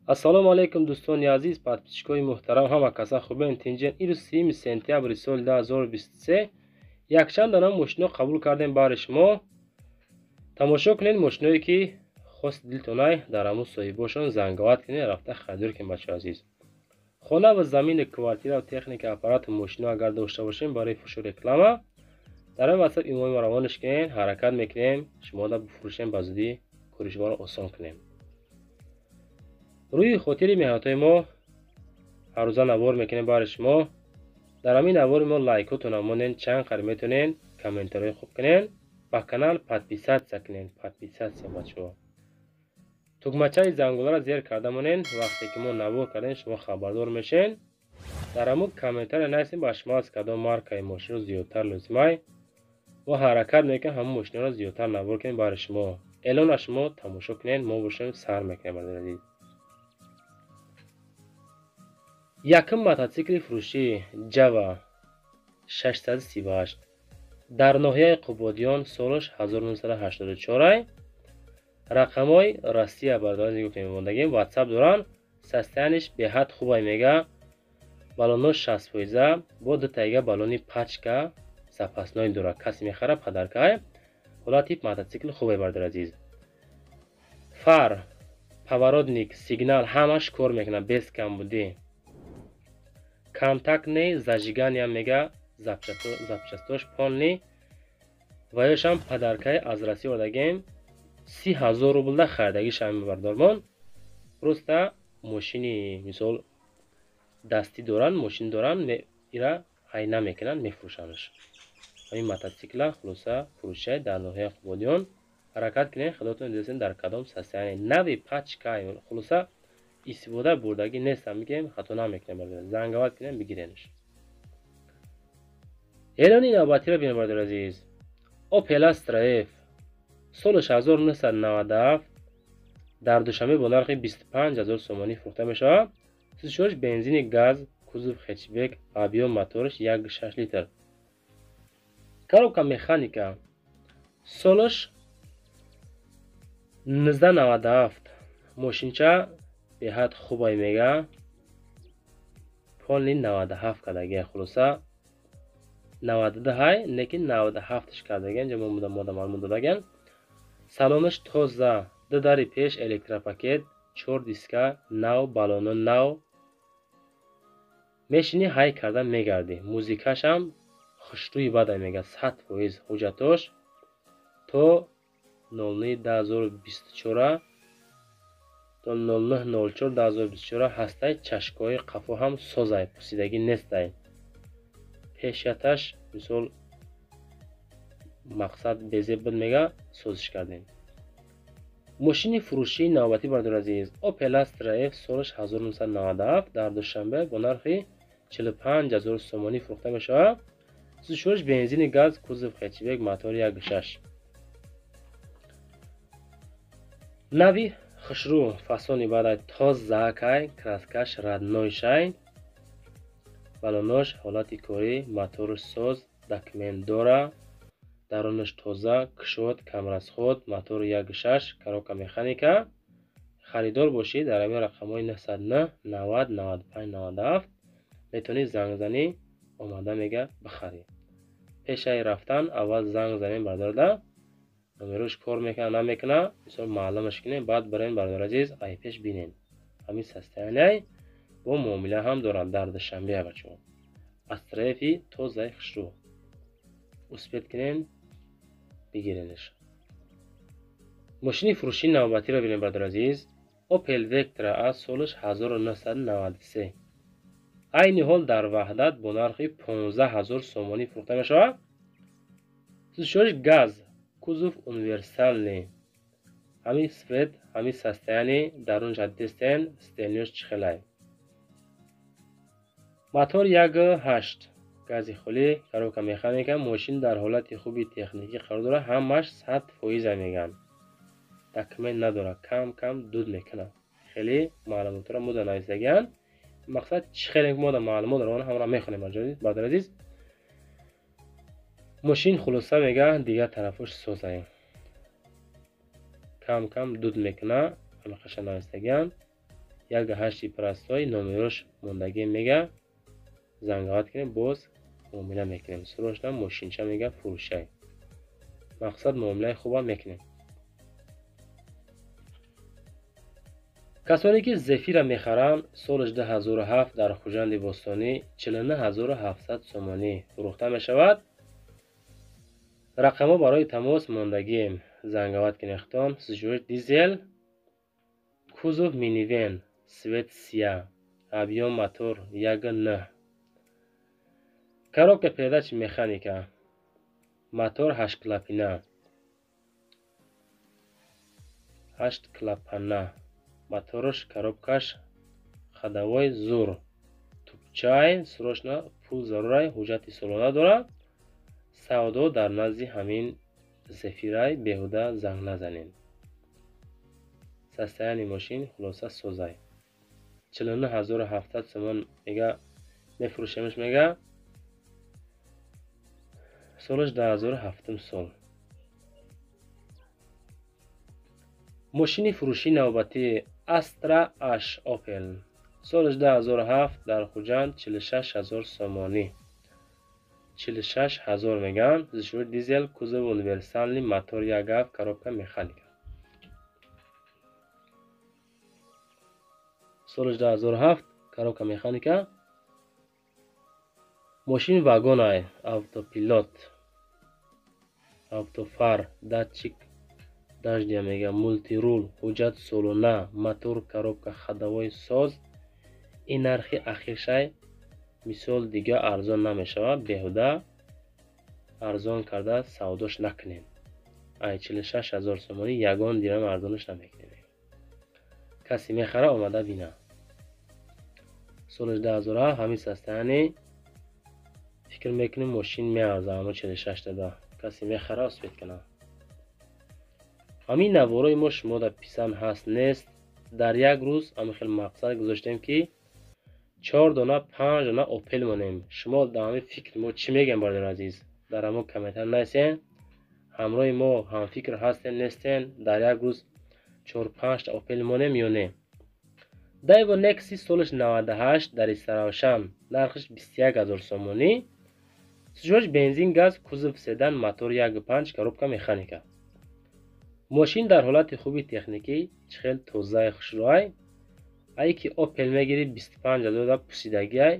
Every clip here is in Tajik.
Ассалому алайкум, дӯстони азиз, подписчикои муҳтарам, ҳама каса хубен, тинҷен. Ирӯз 30 сентябри соли 2023 якчанд дона мошино қабул кардем баҳри шумо. Тамошо кунед, мошиное ки хост дилтонай, дар ҳамун соҳибошон занговат кунед, рафта харидор кунед, бачаҳои азиз. Хона ва замини, квартира, техника, аппарату мошино агар дошта бошем барои фурӯшу реклама, дар ин WhatsApp, имои мо равонаш кунед, ҳаракат мекунем, шумода бифурӯшем, ба зудӣ кори шуморо осон кунем. Рӯи хотири меҳнатҳои мо ҳаррӯза навор мекунем баҳри шумо. Дар ҳамин навори мо лайкотона монен, чанд қадр метавонен комментариҳои хуб кунен, ба канал подписаться кунен, подписаться, бачаҳо. Тугмачаи зангуларо зер карда монен, вақте ки мо навор кардем, шумо хабардор мешен. Дар ҳамун комментария нависем, ба шумо аз кадом маркаи мошино зиёдтар лозимай. Мо ҳаракат мекунем, ҳамун мошиноро зиёдтар навор кунем баҳри шумо. Эълона шумо тамошо кунед, мо бошем сар мекунем, бародари азиз. Якум мототсикли фурӯшӣ Ҷава 638 дар ноҳияи Қубодиён, солаш 1984, рақамҳои Россия, бародарон, гуфтем мондагим, WhatsApp доранд, состояниш беҳад хубай мега, балонош 60%, бо дутайга балони пачка запасной дорад, касе мехара, подаркай. Ҳолати мототсикл хубай, бародари азиз. Фар, поворотник, сигнал ҳамаш кор мекунад без камбудӣ. Контактный зажигания мега, запчастош полный, ва ёшам подаркай аз Россия овардагем, 30 000 рублда харидагиш ҳамин бардормон. Просто мошини мисол дастӣ доранд, мошин доранд, ира ҳай намекунанд, мефурӯшандш. Ҳамин мототсикла хулоса фурӯшай дар ноҳияи Қубодиён. Ҳаракат кунед, худотон дидастен дар кадом состояние, нави пачка, хулоса истифода бурдагӣ нестам мегӯем, хато намекунем, бародар. Занговат кунем, бигиренш. Эълони навбатиро бинем, бародари азиз. Opel Astra F соли 1997 дар Душанбе бо нархи 25 000 сомонӣ фурӯхта мешавад. Сӯзишвориш бензини газ, кузов хэтчбек, объём мотораш 1,6 литр. Коробка механика. Солаш 1997. Мошинча беҳад хубай мега. Полный 97 кардагия, хулоса 92 ҳай, лекин 97-ш кардагия, инҷа мо мода маълумот додагиан. Салонаш тоза, ду дари пеш электропакет, чор диска, нав, балоно нав. Мешини, ҳай карда мегардӣ. Музикашам хушрӯи бадай мега, 100%. Ҳуҷҷатош то 09/2024, то 09/04/2024 ҳастай, чашкҳои қафо ҳам созай, пусидагӣ нестай. Пешяташ мисол мақсад безеб буд мега, созиш кардем. Мошини фурӯшии навбатӣ, бародари азиз, Opel Astra F солаш 1997 дар Душанбе бо нархи 45 000 сомонӣ фурӯхта мешавад. Сӯзишвориш бензини газ, кузов хэтчбек, мотори 1,6. Нави хушрӯ, фасони бадай, тозакай, краскаш родной шай, балонош ҳолати корӣ, моторш соз, документ дора, дарунаш тоза, кушод, камрасход, мотори 1,6, коробка механика. Харидор бошӣ, дар ҳамин рақамҳои 909 90 95 97 метавонӣ занг занӣ, омада мега бихарӣ. Пешаи рафтан аввал занг занем, бародарда, номерош кор мекунад, намекунад, мисол маълумаш кунем, баъд барем, бародари азиз, ай пеш бинем. Ҳамин состоянияй бо муомила ҳам дорад дар Душанбе, бачаҳо. Астра F-и тозаи хушрӯ. Успеть кунем, бигиренаш. Мошини фурӯшии навбатиро бинем, бародари азиз. Opel Vectra аз солаш 1993. Айни ҳол дар Ваҳдат бо нархи 15 000 сомонӣ фурӯхта мешавад. Сӯзишвориш газ, кузов универсальный. Ҳамин свет, ҳамин состояние, дарунаш дестен, стельниёш чӣ хелай. Мотор 1,8, гази холӣ, коробка механика, мошин дар ҳолати хуби техникӣ қарор дорад, ҳамаш 100% мегӯянд. Документ надорад, кам кам дуд мекунад. Хеле маълумотро мода нависдагианд. Мақсад чӣ хеле мода маълумот дорад, ҳамаро мехонем, бародари азиз. Мошин хулоса мега, дигар тарафош созаем. Кам кам дуд мекунад, ҳамақаша нависдагианд. 1.8 простой номерош мондагӣ мега занговат кунем, боз муомила мекунем. Срочно мошинча мега фурӯшай. Мақсад муомилаи хуба мекунем. Касоне ки Зефира мехаранд, солаш 2007 дар Хуҷанди Бостонӣ 49700 сомонӣ фурӯхта мешавад. Рақамҳо барои тамос мондагием. Занговат кунехтон. Сижур дизел, кузов минивен, свет сия, объем мотор 1.9, коробка передач механика, мотор 8 клапана, 8 клапана, моторш коробкаш ходовой зур, тупчай, срочно пул зарурай, ҳуҷҷати солона дорад. Савдо дар назди ҳамин Зефирай, беҳуда занг назанед. Состояние мошин хулоса созай. 49700 сомон мега мефурӯшемш мега. Солаш 2007 сол. Мошини фурӯшии навбатӣ Astra H Opel соли 2007 дар Хуҷанд 46000 сомонӣ. 46000 меган. Зишур дизел, кузов универсальный, мотор 1.7, коробка механика. Соли 2007, коробка механика. Мошин вагонай, автопилот, автофар, датчик дождя мега, мултирул, ҳуҷҷат солона, мотор, коробка ходовой соз. Ин нархи ахиршай, мисол дига арзон намешавад, беҳуда арзон карда савдош накунем. Ай 46000 сомонӣ ягон дирам арзонаш намекунем. Касе мехара омада бина. Соли 2007 ҳамин состояние фикр мекунем мошин меарза, ҳамо 46 дада. Касе мехара успет кунад. Ҳамин наворои мо шумо дар писанд ҳаст нест. Дар як рӯз ҳамин хел мақсад гузоштем ки 4 дона 5 дона Опел монем. Шумо дар ҳамин фикри мо чӣ мегӯем, бародари азиз? Дар ҳамон комментар нависен. Ҳамроҳи мо ҳамфикр ҳастен нестен? Дар як рӯз 4-5 та Опел монем ё не? Дайво Nexi солаш 98 дар Истаравшан, нархаш 21000 сомонӣ. Сужош бензин, газ, кузов седан, мотор 1.5, коробка механика. Мошин дар ҳолати хуби техникӣ, чӣ хел тозаи хушрӯай. Ай ки Opel мегирӣ 25000 да пусидагиай,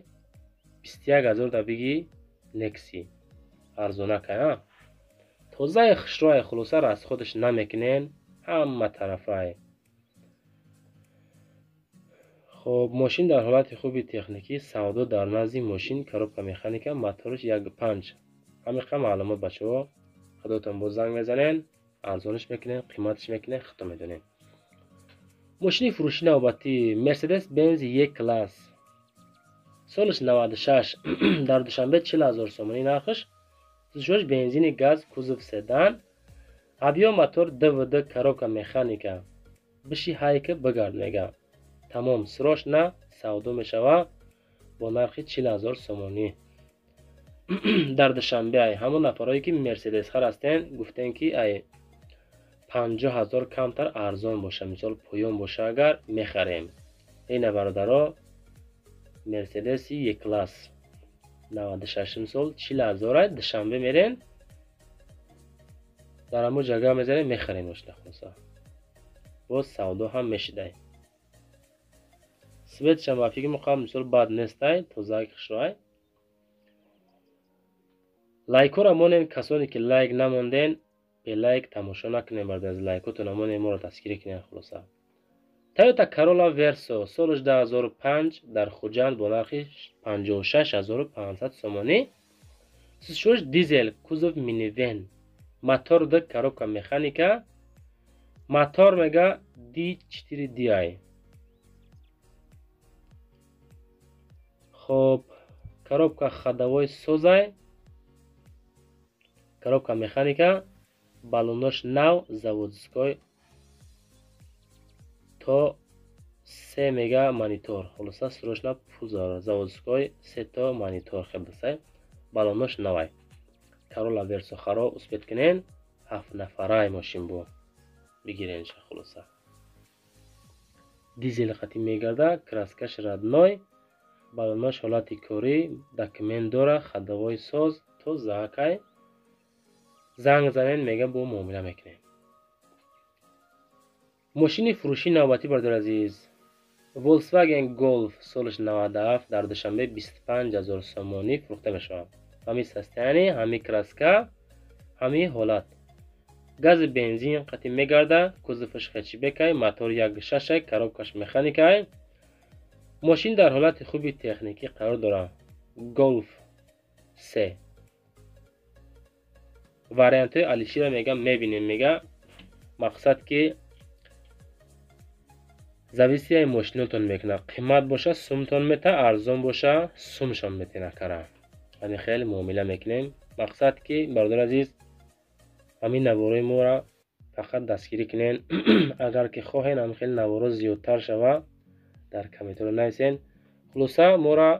21000 да бигӣ Nexi. Арзонакай, а? Тозаи хушрӯай, хулоса расходаш намекунен, ҳама тарафай. Хоб, мошин дар ҳолати хуби техникӣ, савдо дар назди мошин, коробка механика, мотораш 1.5. Ҳамин маълумот бачаҳо, худотон боз занг мезанен, арзониш мекунен, қиматиш мекунен, худто медонен. Мошини фурӯши навбатӣ Mercedes-Benz E-класс солаш 96 дар Душанбе 40000 сомонӣ нархаш. Сушош бензини, газ, кузов седан, объем мотор ДВД, коробка механика. Биши ҳайка бигард мега. Тамом, срочно савдо мешава бо нархи 40000 сомонӣ. Дар Душанбе ай ҳамон нафарое ки Mercedes хар ҳастен, гуфтен ки ай 50000 камтар арзон боша, мисол поён боша агар мехарем. Ина бародаро, Mercedes E-класс 96 сол 40000 ай Душанбе мерен, дар ҳамон ҷага мезанем, мехарем мошина хулоса. Боз савдо ҳам мешидай. Светшам ба фикр мекунам мисол бад нестай, тозаак хушрӯай. Лайкҳоро монен, касоне ки лайк намонден, бе лайк тамошо накунем, бародар, лайкотон монен, моро дастгирӣ кунем хулоса. Toyota Corolla Verso соли 2005 дар Хуҷанд бо нархи 56500 сомонӣ. Сушош дизел, кузов минивен, мотор д, коробка механика, мотор мега D4DI. Хоб, коробка ходовой созай, коробка механика, баллонош нав, заводской, то 3 мега монитор. Хулоса срочно пул зарар. Заводской 3 то монитор хебдасай, баллонош навай. Corolla Verso харо успет кунен, 7 нафарай мошин бу бигиренша хулоса. Дизел қати мегарда, краскаш родной, балонош ҳолати корӣ, документ дора, ходовой соз, тозаакай. Занг занен, мега, бо муомила мекунем. Мошини фурӯшии навбатӣ, бародари азиз, Volkswagen Golf, солаш 97, дар Душанбе 25 000 сомонӣ фурӯхта мешавад. Ҳами состояние, ҳами краска, ҳами ҳолат. Гази бензин қати мегарда, кузоваш хэтчбекай, мотор 1,6, коробкаш механикай. Мошин дар ҳолати хуби техникӣ қарор дорад. Golf се вариантҳои Алишира, мега, мебинем, мега, мақсад ки зависит ай мошинотон мекунад. Қимат боша, сумтон мета, арзон боша, сумшон метена кара. Ҳамин хеле муомила мекунем. Мақсад ки, бародари азиз, ҳамин наворои моро фақат дастгирӣ кунен. Агар ки хоҳен ҳамин хеле наворо зиёдтар шава, дар комментарио нависен. Хулоса, моро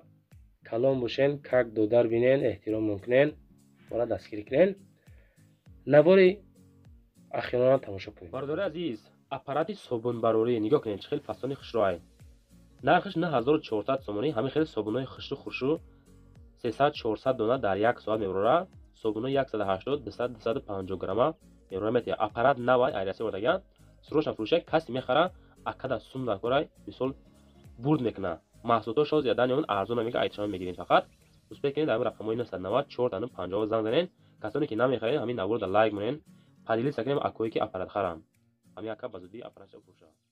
калон бошен, как додар бинен, эҳтиромон кунен, моро дастгирӣ кунен. Навори ахирона тамошо кунед. Бародари азиз, аппарати собунбарорӣ, нигоҳ кунед, чӣ хел фасони хушрӯай. Нархаш 9400 сомонӣ. Ҳамин хел собунҳои хушрӯ хушрӯ 300-400 дона дар як соат мебарора. Собунҳои 180, 200, 250 грамма мебарора, метия. Аппарат навай, айраси овардаган, срочно фурӯшай. Касе мехара, акада сум дар корай, мисол, бурд мекуна. Маҳсулотҳо зиёда он арзон мега, айтшама мегирем. Фақат успеть кунед, дар рақамҳои 990 4 50 занг занед. Касоне ки намехаред, ҳамин наворо дар лайк монед, поделиться кунем, акое ки аппарат харанд. Ҳамин ака ба зудӣ аппаратша фурӯшад.